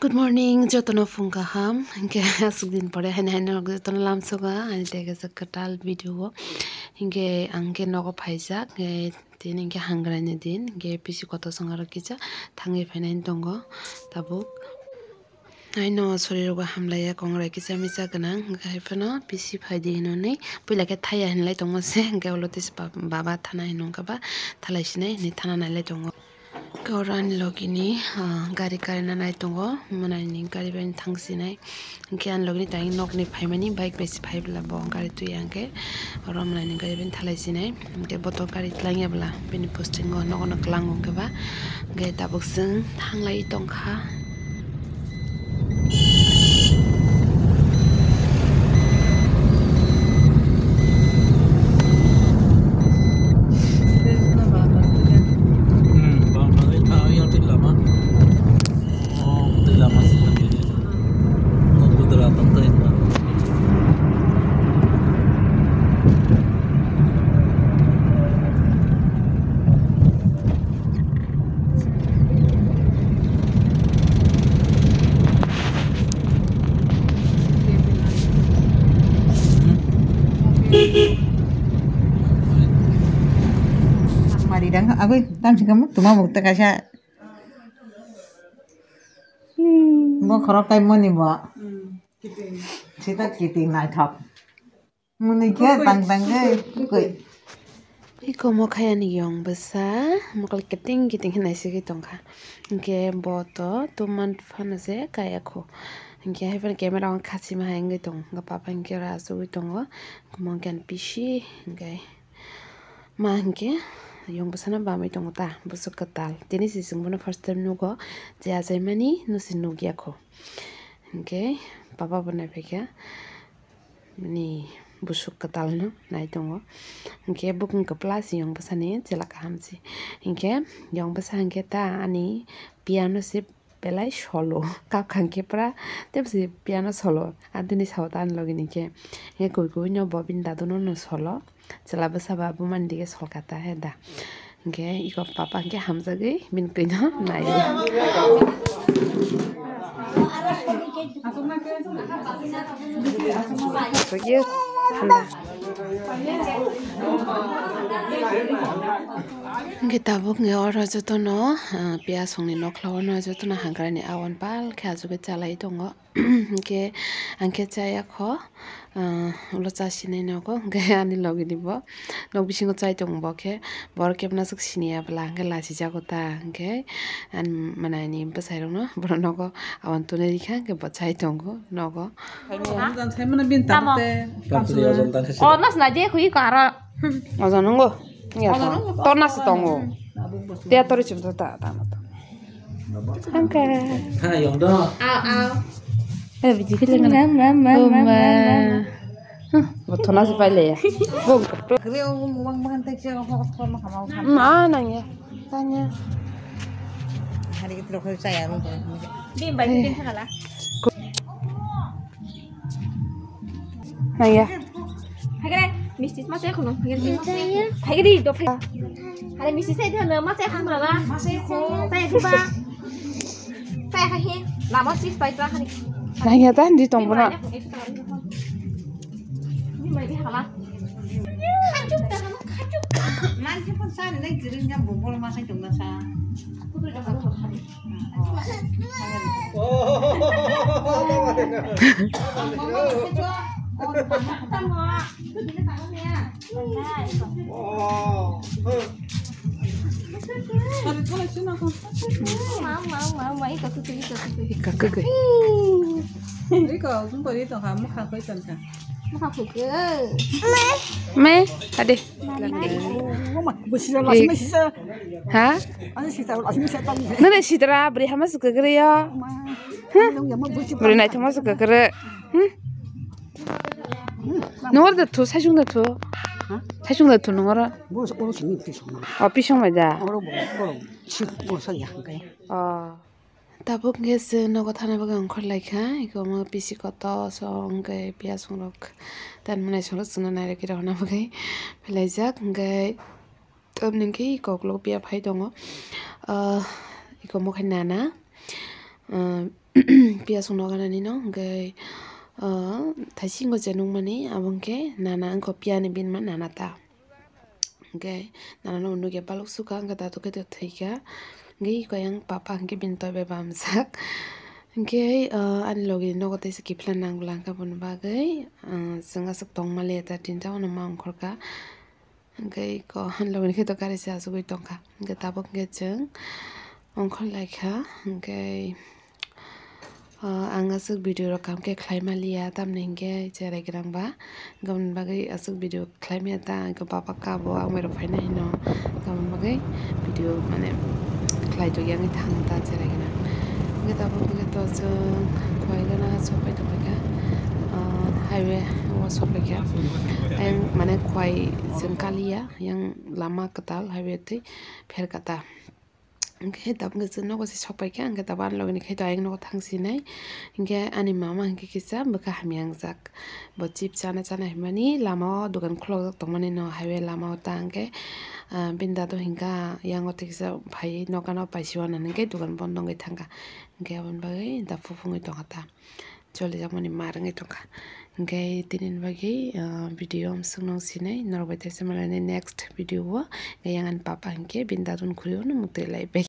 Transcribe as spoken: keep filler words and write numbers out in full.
Good morning, jotono phung kaham. Hinkhe aswk din pore haino haino jotono lamsogo ani tei kaisa kwtal video o. Hinkhe ang khe nogo phaijak, hinkhe tini hinkhe hangraini din, hinkhe bisi kotor song aro kisa thangwi phainani tongo tabuk. Haino sorirokbo hamlaiya, kongrai kisa misa gwnang, hinkhe haiphano bisi phaidi hinwi puila khe thaya hinlai tongma se, hinkhe ulo tei se ba-, baba thana hinwi wngkha ba thalai sinai hinwi thana nailai tongo. Khe oro ani logini, ah, gari karina nai tongo, mwnani gari bai thang sinai. Hinkhe ani logini tai nokni phaimani bike bai se phai bwla bo gari twi ya hinkhe oro mwnani gari bai thalai sinai. Hinkhe bo to gari twlang ya bwla bini postingo nogo no kwlango hinkhe ba. Hinkhe tabuk chwng thanglai tongkha. Hmm, bang nang tha ya twi lama. Oh, twi lama sih. Nang kudra tang twi. Mari dang, agoi, tam singkamu, tuma bukta kaisa. Hmm. Bo khorok kai moni bo. Hmm, kiting. Sita kiting naithok. Muni khe tang tang khe koi. Iko mo khayani yong bwsa mokol kiting kiting hinai sigwi tongkha. Hinkhe bo to two month phano se kaya kho. Hinkhe hai phano camera o khachima hai wngwi tongo. Hinkhe papa hinkhe oro achugwi tongo. Mo hinkhe ani pisi hinkhe ma hinkhe yong bwsano bamwi tongo ta bwswk kwtal. Tini se chwng bono first time nugo je achaimani no se nukya kho. Hinkhe papa bo naiphaikha. Ni bwswk kwtalno nai tongo. Hinkhe bukung kwpla se yong bwsani chwla kaham se. Hinkhe yong bwsa hinkhe ta ani piano se belai solo. Kapkha hinkhe pura tei bwsai piano solo. Adini sao ta ani logini hinkhe. Hinkhe kubui kubui no bo bini daduno no solo. Chwla bwsa ba bumani dige sol kata he da. Hinkhe iko papa hinkhe hamjagwi bini kwino naio. Asogwi thanda. Hinkhe tabuk hinkhe oro jotono, ah, piyasongni nokhlao no jotono hagrani awan pal khe achugwi chalai tongo. Hinkhe ang khe chaya kho, ah, ulo cha sinai nogo, hinkhe ani logini bo nok bisingo chai tongo bo khe, borok kebo naswk siniya bwla, hinkhe lachijago ta, hinkhe ani mwnai ni bwsai rokno borok nogo awan tunwi rikha, hinkhe bo chai tongo nogo. Tamo. Tamo. O, nas na je khui ko aro. Ojon nungo. Tor nasi tongo. Tia tori chim ta ta ta. Hangka. Ha, yong do. Aw, aw. Eh, biji kile ngana. Mam, mam, mam, mam, mam, mam. Huh, bothona si paile ya. Bong. Kre o mong mong tai che ko ko ma kama. Ma nang ya. Tanya. Hari itu kau saya rong. Bim bai bim thakala. Naya. Hagre, mistis ma saya khunu. Hagre, hagre do phai. Hagre mistis saya dia ma saya khunu la. Saya khunu ba. Saya khahi. Lama sis pai tra khani. Naya ta di tong bona. Ni mai di hala. Khajuk ta khajuk. Man ke pun sa ni nai kiring jam bobol ma sai tong na sa. Me, ade. Ha? Nene sitra beri hama suka gere ya. Beri nai thoma suka gere. Hmm? Nungor da thu, saisung da thu. Saisung da thu nungor. O pisong mai da. O. Tabuk hwnkhe chwng nogo thana bagwi ongkhor laikha, eko omo bisi kotor song hwnkhe piyasongrok tei mwnai songrok chwngno nairogwi rohorna bagwi phailaijak, hwnkhe tamni hwnkhe eko ukulok piya phai tongo, ah, eko omo khe nana, ah, piyasung noganani no hwnkhe thaisingko je nukmani abo hwnkhe nana wngkha piyani binma nana ta. Hwnkhe nana no nukya balok sukha hwnkhe dato khe thwikha. Hwnkhe iko yang papa hwnkhe bini toibai bamjak. Hwnkhe ani logi nogo teisa kiphilna nangla hwnkhe aboni bagwi chwng aswk tongmaliya ta tinta uano ma ongkhorkha. Hwnkhe iko ani logini khe to gari se achugwi tongkha. Hwnkhe tabuk hwnkhe chwng ongkhorlaikha. Hwnkhe ang aswk video rok kaham khe khlai maliya tamni hwnkhe cherai gwnang ba. Hwnkhe aboni bagwi aswk video khlai maya ta, hwnkhe baba kabo ang bai rok phaina hino. Hwnkhe aboni bagwi video mane khlai tongya wngwi thang ta cherai gwnang. Hwnkhe tabuk hwnkhe to chwng Khwaigana sokpai tongkha highway o sokpaikha. Ayang mane Khwai chwng kaliya yang lama kwtal highway twi pherkha ta. Hwnkhe tabuk khe chwng nogo se sokpaikha, hwnkhe tabuk ani logini khe to ayang nogo thangsinai. Hwnkhe ani mama hwnkhe kisa bwkha hamya wngjak. Bo chips chana chana hinmani lama o dogan khulokjak tongmani no highway lama o ta hwnkhe bini dado hwnkha yang o tei kisa phaiwi nokano paisi wanani hwnkhe dogan bondo wngwi thangkha. Hwnkhe aboni bagwi da phupungwi tongkha ta. Cholijakmani mar wngwi tongkha. Hwnkhe tinini bagwi video amswkno sinai norok bai teisa malani next video o. Hwnkhe yang ani papa hwnkhe bini daduni khuri o no mwtwi lai bai.